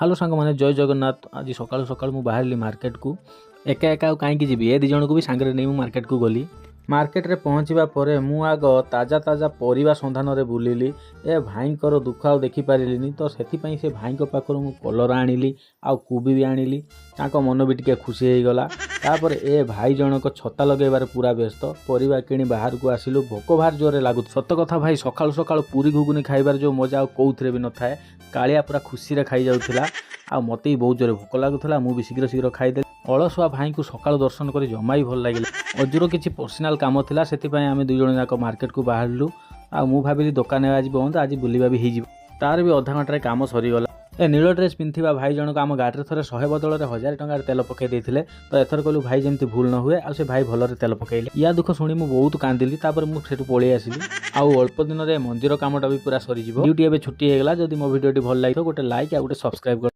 Hello ସାଙ୍ଗମାନେ, ଜୟ ଜଗନ୍ନାଥ। ଆଜି ସକାଳୁ ସକାଳୁ ମୁଁ ବାହାରିଲି ମାର୍କେଟକୁ। ଏକା ଏକା ଆଉ କାହିଁକି ଯିବି? ଏ ଦୁଇ ଜଣକୁ ବି ସାଙ୍ଗରେ ନେଇ ମୁଁ ମାର୍କେଟକୁ ଗଲି। ମାର୍କେଟରେ ପହଞ୍ଚିବା ପରେ ମୁଁ ଆଗ ତାଜା ତାଜା ପରିବା ସନ୍ଧାନରେ ବୁଲିଲି। ଏ ଭାଇଙ୍କର ଦୁଃଖ ଆଉ ଦେଖିପାରିଲିନି, ତ ସେଥିପାଇଁ ସେ ଭାଇଙ୍କ ପାଖରୁ ମୁଁ କଲରା ଆଣିଲି ଆଉ କୋବି ବି ଆଣିଲି। ତାଙ୍କ ମନ ବି ଟିକେ ଖୁସି ହେଇଗଲା। ତାପରେ ଏ ଭାଇ ଜଣକ ଛତା ଲଗେଇବାରେ ପୁରା ବ୍ୟସ୍ତ। ପରିବା କିଣି ବାହାରକୁ ଆସିଲୁ। ଭୋକ ଭାରି ଜୋରରେ ଲାଗୁଛି। ସତ କଥା ଭାଇ, ସକାଳୁ ସକାଳୁ ପୁରୀ ଘୁଗୁନି ଖାଇବାର ଯେଉଁ ମଜା ଆଉ କେଉଁଥିରେ ବି ନଥାଏ। କାଳିଆ ପୁରା ଖୁସିରେ ଖାଇଯାଉଥିଲା ଆଉ ମୋତେ ବି ବହୁତ ଜୋରେ ଭୋକ ଲାଗୁଥିଲା। ମୁଁ ବି ଶୀଘ୍ର ଶୀଘ୍ର ଖାଇଦେଲି। ଅଳସୁଆ ଭାଇଙ୍କୁ ସକାଳୁ ଦର୍ଶନ କରି ଜମା ବି ଭଲ ଲାଗିଲା। ଅଜୁର କିଛି ପର୍ସନାଲ କାମ ଥିଲା, ସେଥିପାଇଁ ଆମେ ଦୁଇ ଜଣ ଯାକ ମାର୍କେଟକୁ ବାହାରିଲୁ। ଆଉ ମୁଁ ଭାବିଲି ଦୋକାନ ଆଜି ବନ୍ଦ, ଆଜି ବୁଲିବା ବି ହେଇଯିବ। ତାର ବି ଅଧା ଘଣ୍ଟାରେ କାମ ସରିଗଲା। ଏ ନୀଳ ଡ୍ରେସ୍ ପିନ୍ଧିଥିବା ଭାଇ ଜଣକ ଆମ ଗାଡ଼ିରେ ଥରେ 100 ବଦଳରେ 1000 ଟଙ୍କାରେ ତେଲ ପକାଇ ଦେଇଥିଲେ। ତ ଏଥର କହିଲୁ ଭାଇ, ଯେମିତି ଭୁଲ ନ ହୁଏ। ଆଉ ସେ ଭାଇ ଭଲରେ ତେଲ ପକାଇଲେ। ୟା ଦୁଃଖ ଶୁଣି ମୁଁ ବହୁତ କାନ୍ଦିଲି। ତାପରେ ମୁଁ ସେଠୁ ପଳେଇ ଆସିଲି। ଆଉ ଅଳ୍ପ ଦିନରେ ମନ୍ଦିର କାମଟା ବି ପୁରା ସରିଯିବ। ଡ୍ୟୁଟି ଏବେ ଛୁଟି ହେଇଗଲା। ଯଦି ମୋ ଭିଡ଼ିଓଟି ଭଲ ଲାଗିଥିବ, ଗୋଟେ ଲାଇକ୍ ଆଉ ଗୋଟେ ସବସ୍କ୍ରାଇବ୍।